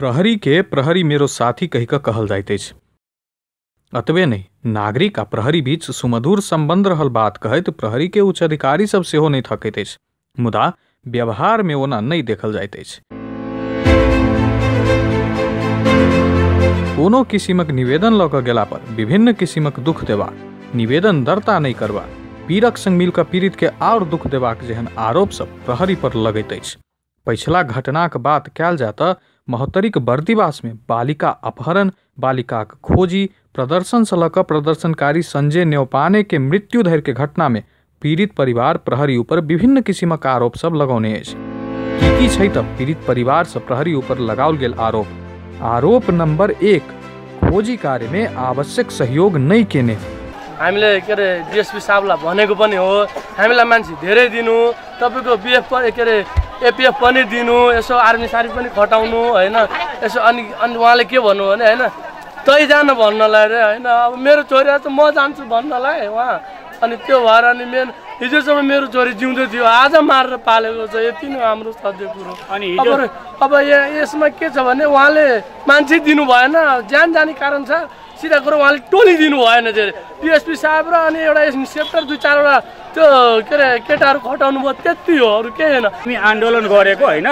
प्रहरी के प्रहरी मेरो साथी कहिक कहल जाइत अछि। अतबे नहीं, नागरिक आ प्रहरी बीच सुमधुर संबंध रहल बात कहैत प्रहरी के उच्च अधिकारी सब सेहो नहीं थकैत अछि, मुदा व्यवहार में ओना नहीं देखल जाइत अछि। कोनो किसिमक निवेदन लऽ कऽ गेला पर विभिन्न किसिमक दुख देबा, निवेदन दर्ता नहीं करबा, पीड़क संग मिलकर पीड़ित के और दुख देबाक जेहन आरोप सब प्रहरी पर लगैत अछि। पछिला घटनाक बात कयल जाय तऽ महोत्तरीक बर्दिवास में बालिका अपहरण, बालिकाक खोजी, प्रदर्शन से लऽ प्रदर्शनकारी संजय न्यौपाने के मृत्यु धरि के घटना में पीड़ित परिवार प्रहरी ऊपर विभिन्न किसिमक आरोप सब लगौने अछि। की छै तऽ पीड़ित परिवार से प्रहरी ऊपर लगाओल गेल आरोप नंबर 1, खोजी कार्य में आवश्यक सहयोग नहीं केने। हामीले के अरे डीएसपी साहबलाई भनेको पनि हो, हामीलाई मान्छे धेरै दिनु, तपाईको बीएफ के अरे एपीएफ पनि दिनु, यसो आर्मी सारी पनि खटाउनु हैन, यसो अनि उहाँले के भन्नु भने हैन तै जान भन्नलाई रे हैन, अब मेरो छोरी त म जान्छु भन्नलाई उहाँ, अनि त्यो भएर अनि मेन हिजोसम्म मेरो छोरी जिउँदै थियो, आज मारेर पालेको छ, यति नै हाम्रो सत्य कुरो। अनि अब यसमा के छ भने उहाँले मान्छे दिनु भएन, ज्यान जाने कारण छ, सिधा कुरो उहाँले टोली दिनु भएन। डीएसपी साहब र अनि एउटा इन्सपेक्टर 2-4 त्यो के अरे केटाहरू खटाउनु भयो, त्यति हो, अरू केही होइन। हामी आन्दोलन गरेको होइन,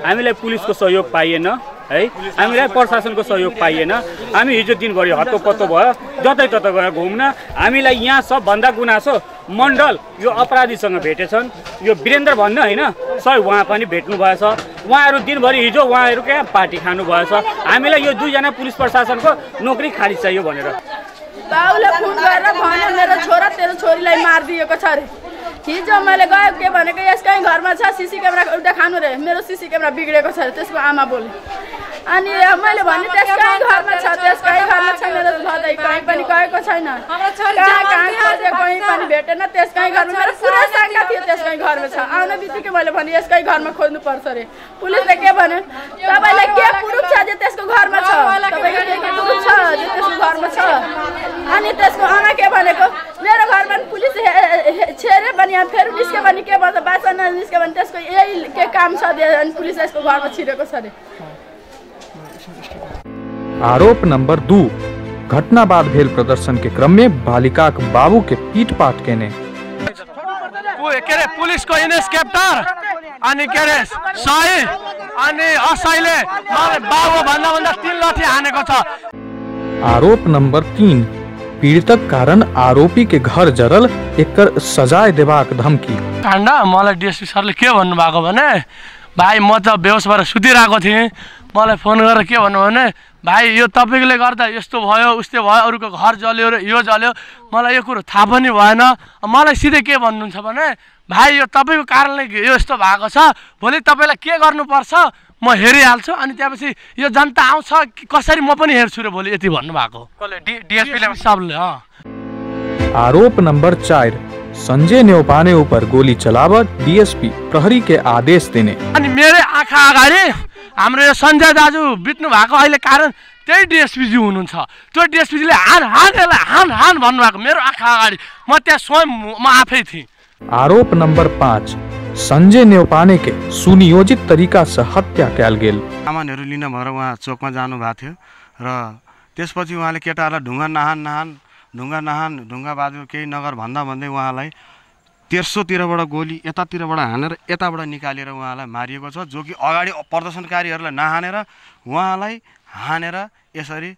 हामीलाई पुलिसको सहयोग पाइएन है, हामीलाई प्रशासनको सहयोग पाइएन। हामी हिजो दिनभरि हत्तोपत्तो भयो, जतैततै गएर घुम्न। हामीलाई यहाँ सबभन्दा गुनासो मण्डल यो अपराधीसँग भेटेछन्, यो वीरेन्द्र भन्ने होइन सही उहाँ पनि भेट्नु भएछ। उहाँहरू दिनभरि हिजो उहाँहरू क्या पार्टी खानु भएछ। हामीलाई यो 2 जना पुलिस प्रशासनको नोकरी खाली चाहियो भनेर बाउले फोन गरेर भन्यो मेरो छोरा तेरो छोरीलाई मारिदिएको छ रे। हिजो मैले गयो के भनेको यसकै घरमा छ सीसी क्यामेरा एउटा खानु रे, मेरो सीसी क्यामेरा बिग्रेको छ रे, त्यसको आमा बोले। अनि मैले भने त्यसकै घरमा छ, त्यसकै घरमा छ, मेरो सधैँ कहीँ पनि गएको छैन, कहाँ खोजे कहीँ पनि भेटेन, त्यसकै घरमा मेरो पुरा शङ्का थियो, त्यसकै घरमा छ। आउने बित्तिकै मैले भने यसकै घरमा खोज्नु पर्छ रे। पुलिसले के भन्यो, तपाईलाई के प्रुफ छ जे त्यसको घरमा छ, तपाईको के प्रुफ छ जे त्यसको घरमा छ। अनि त्यसको आमा के भनेको मेरो घरमा पुलिस छेरे पनि फेरि निस्के भने के भन्छ, बाचा ननिस्के भने त्यसको यही के काम छ अनि पुलिस यसको घरमा छिरेको छ रे। आरोप नंबर 2, घटना बाद भेल प्रदर्शन के क्रम में बालिका के बाबू के पीट-पाट केने। पुलिसको इन्सपेक्टर अनि के रे सही अनि असैले मलाई बाबु भन्दा 3 लाठी हानेको छ। आरोप नंबर 3, पीड़ितक कारण आरोपी के घर जरल, एकर सजाय देबाक धमकी। काण्ड मलाई डीएसपी सरले के भन्नु भएको भने, भाइ म त बेहोस भएर सुतिरहेको थिएँ, मलाई फोन गरेर के भन्नु भने भाइ यो तपाईले गर्दा यस्तो भयो उस्तो भयो, अरूको घर जल्यो र यो जल्यो, मलाई यो कुरो थाहा पनि भएन। मलाई सिधै के भन्नुहुन्छ भने भाइ यो तपाईको कारणले यो यस्तो भएको छ, भोलि तपाईलाई के गर्नुपर्छ म हेरिहाल्छु, अनि त्यसपछि यो जनता आउँछ कसरी म पनि हेर्छु रे भोलि, यति भन्नुभएको डीएसपी साहबले। आरोप नंबर 4, संजय न्यौपाने ऊपर गोली चलावा, डीएसपी प्रहरी के आदेश देने। अनि मेरो आँखा अगाडि हाम्रो यो संजय दाजु बित्नु भएको अहिले कारण त्यही डीएसपी जी हुनुहुन्छ, त्यो डीएसपी जीले हान भन्नुभएको मेरो आँखा अगाडि, म त्यहाँ स्वयं म आफै थिएँ। आरोप नंबर 5, संजय न्यौपाने के सुनियोजित तरीका से हत्या कयल गेल। सामानहरू लिन भएर उहाँ चोकमा जानु भएको थियो र त्यसपछि उहाँले केटाहरूलाई ढुङ्गा बाजु केही नगर भन्दै उहाँलाई तेर्सोतिरबाट गोली यतातिरबाट हानेर यताबाट निकालेर उहाँलाई मारिएको छ, जो कि अगाडि प्रदर्शनकारीहरूलाई नहानेर उहाँलाई हानेर यसरी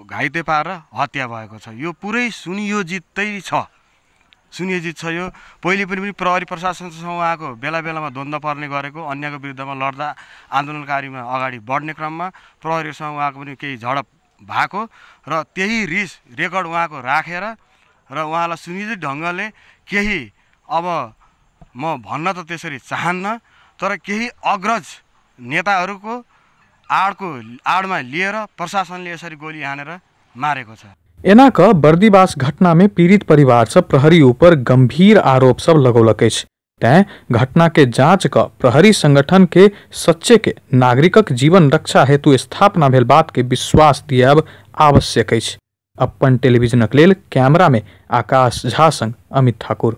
घाइते पारेर हत्या भएको छ। यो पुरै सुनियोजितै छ यो। पहिले पनि प्रहरी प्रशासनसँग उहाँको बेला द्वन्द्व पर्ने गरेको, अन्यको विरुद्धमा लड्दा आन्दोलनकारीमा अगाडि बढ्ने क्रममा प्रहरीसँग उहाँको पनि केही झडप भएको र त्यही रिस रेकर्ड उहाँको राखेर र उहाँलाई सुनियोजित ढङ्गले केही अब म भन्न त त्यसरी चाहन्न, तर केही अग्रज नेताहरूको आडमा लिएर प्रशासनले यसरी गोली हानेर मारेको छ। एनाक बर्दिवास घटना में पीड़ित परिवार सब प्रहरी ऊपर गंभीर आरोप सब लगौलक अछि। तैं घटना के जांच क प्रहरी संगठन के सच्चे के नागरिकक जीवन रक्षा हेतु स्थापना भेल बात के विश्वास दियाब आवश्यक अछि। अपन टेलीविजनक लेल कैमरा में आकाश झा संग अमित ठाकुर।